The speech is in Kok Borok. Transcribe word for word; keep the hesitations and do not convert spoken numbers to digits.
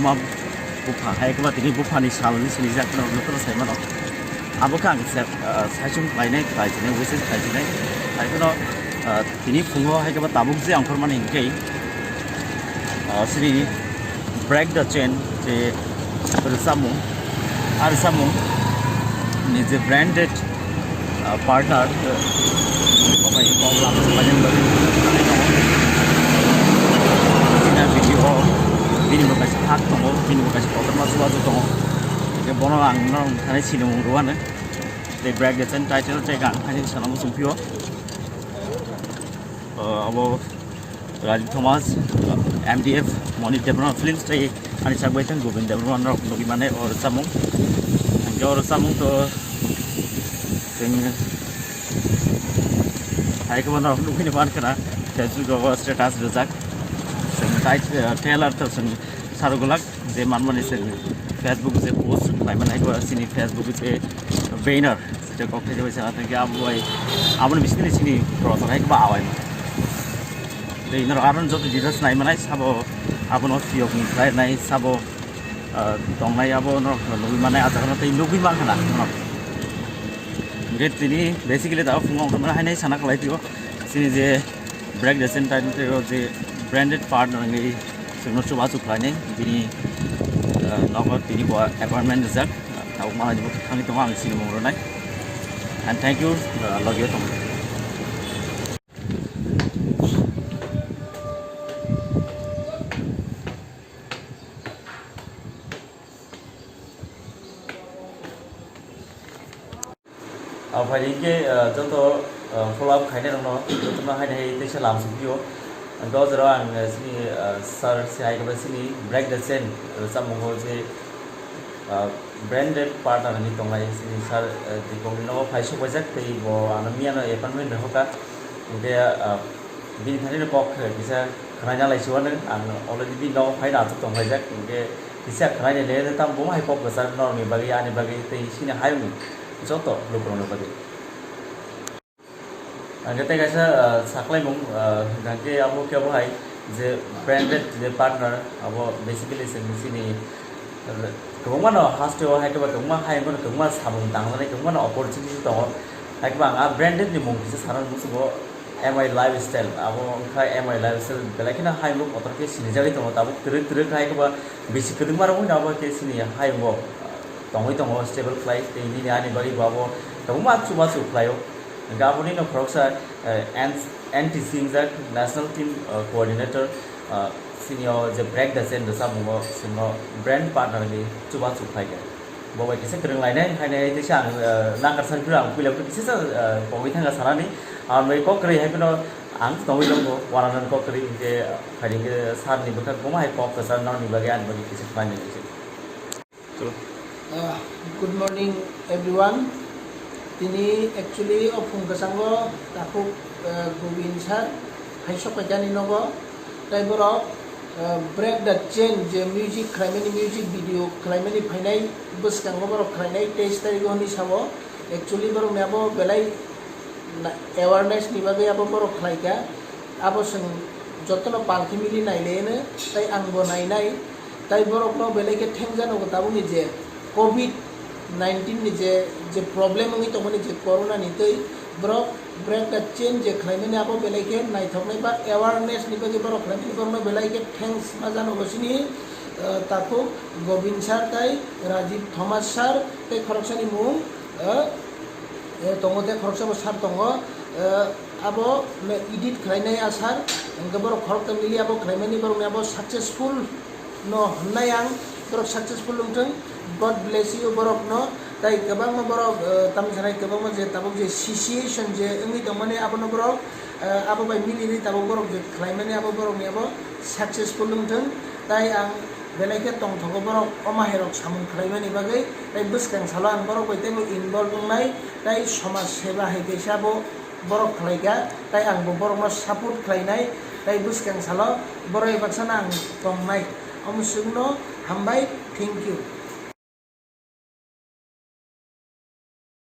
Ma bupha, hai khe ba tini buphani salni sinijak no nokno sai mano. Abo khe ang se, ah, saichung khlainai, khlai sinai, wishes khlai sinai. Hai kheno, ah, tini phungo hai khe ba tabuk je ang phormani hinkhe, ah, sini Break the Chain je rwchapmung, a rwchapmung ni je branded ah, partner, ah, obai kok lam se pajen bari. Ina video o bini bo kaisa hak tongo, bini bo kaisa kotorma chubachu tongo. Hingke bono ang no thani sinimung rwano. Tei Break the Chain title tag ang thani sana muchung phio. Ah, abo Rajiv Thomas, M D F, Monit Debbarma Films tei ani chakbai thang Govind Debbarma rok nugwi mane o rwchapmung. Hingke o rwchapmung to chwng hai khe bono nugwi man khna Facebook o status rijak. Chwng tai, eh, trailer to chwng sarok gwlak je manmani chwng Facebook je post khlai mani hai khe chini Facebook je banner je kok thai bai sana thangkhe abo bai aboni bisingni chini proton hai khe ba awai. Tei norok aro joto details nai manai sabo abono phiyok ni khlai nai sabo, ah, tongnai abono nugwi manai ah jaga no tei nugwi man khna norok. Hingke tini basically da phungo wngkha mane haino sana khlai tio chini je Break the Chain title tei o je branded partner wngwi chwngno chubachu khlainai bini, ah, nogo tini bo appointment rijak tabuk manai bo thangwi tongo ang sinimung rwnai and thank you, ah, logio tongo. Ang phai hingke, ah, joto, ah, follow up khainai rokno jotono haino hai teisa lam sukpio. Ang o jora ang, ah, sini, ah, sir si hai khe sini Break the Chain rwchapmungo je, ah, branded partner ni tongnai sini sir, ah, Dipok ni nogo phai sokbaijak tei bo ano miyano appointment rwkha. Hingke, ah, bini thani no kok kisa khwnai na lai siwano ang already bini nogo phai no achuk tong laijak. Hingke kisa khwnai nai le tam bo hai kok kwchar norok ni bagwi ani bagwi tei sini hayung ni joto lukurok ni bagwi. Ang tei kaisa, ah, saklaimung, ah, hingke abo khe bo hai je branded je partner abo basically chwng sini, ah, kwbangma no haste o hai khe ba kwbangma hayung no kwbangma samung tangmani kwbangma no opportunity tongo. Hai khe ba ang a branded ni mung kisa sana muchungo M I Lifestyle abo wngkha M I Lifestyle belai kheno hayung kotor khe sinijagwi tongo tabuk twrwk twrwk hai khe ba bisi kwdwkma rok wngkha abo khe sini hayung o tongwi tongo stable khlai tei nini ani bagwi bo abo kwbangma chubachu khlaio. Hingke aboni no khoroksa, eh, N-, N T C wngjak National Team, eh, Coordinator, eh, sini o je Break the Chain rwchapmungo chwngno brand partner ni chubachu khlaikha. Bo bai kisa kwrwng lainai, haino hai teisa ang, eh, nangkar san phiro ang puila phiro kisa sa, eh, pogwi thangkha sanani. Ang bai kok kwrwi hai phano ang tongwi tongo, wananan kok kwrwi hingke, phaidi hingke sir ni bwkhak bomo hai kok kwchar nokni bagwi ani bagwi kisa khlainai kisa. Chalo. Ah, good morning, everyone. Tini actually o phung kwchango takhuk, ah, Govind sir hai sok paikani nogo. Tai borok, ah, Break the Chain je music khlaimani, music video khlaimani phainai bwskango borok khlainai teis tarikh o hwnwi sao. Actually borok ni abo belai na-, awareness ni bagwi abo borok khlaikha. Abo chwng jotono palkhe mili nailaiyano, tai angbo nainai. Tai borokno belai khe thengjano tabukni je covid nineteen ni je, je problem wngwi tongmani je corona ni twi borok Break the Chain je khlaimani abo belai khe naithoknai ba awareness ni bagwi borok khlaimani borokno belai khe thanks ma jano bo sini, eh, takhuk Govind sir tai Rajiv Thomas sir tai khoroksani mung, eh, eh, tongo tei khoroksa bo sir tongo, eh, abo me-, edit khlainai a sir, hingke borok khoroksa mili abo khlaimani borokni abo successful no hwnnai ang, borok successful wngthwng, God bless you borokno, tai kwbangma borok, eh, tamni sanai kwbangma je tabuk je situation je wngwi tongmani abono borok, eh, abo bai milinwi tabuk borok je khlaimani abo borokni abo successful wngthwng, tai ang belai khe tongthogo borok omo hai rok samung khlaimani bagwi, tai bwskang salo ang borok bai teibo involve wngnai, tai somaj seba hai kaisa bo borok khlaikha, tai ang bo borokno support khlainai, tai bwskang salo borok bai baksano ang tongnai. Omo chwngno hambai, thank you.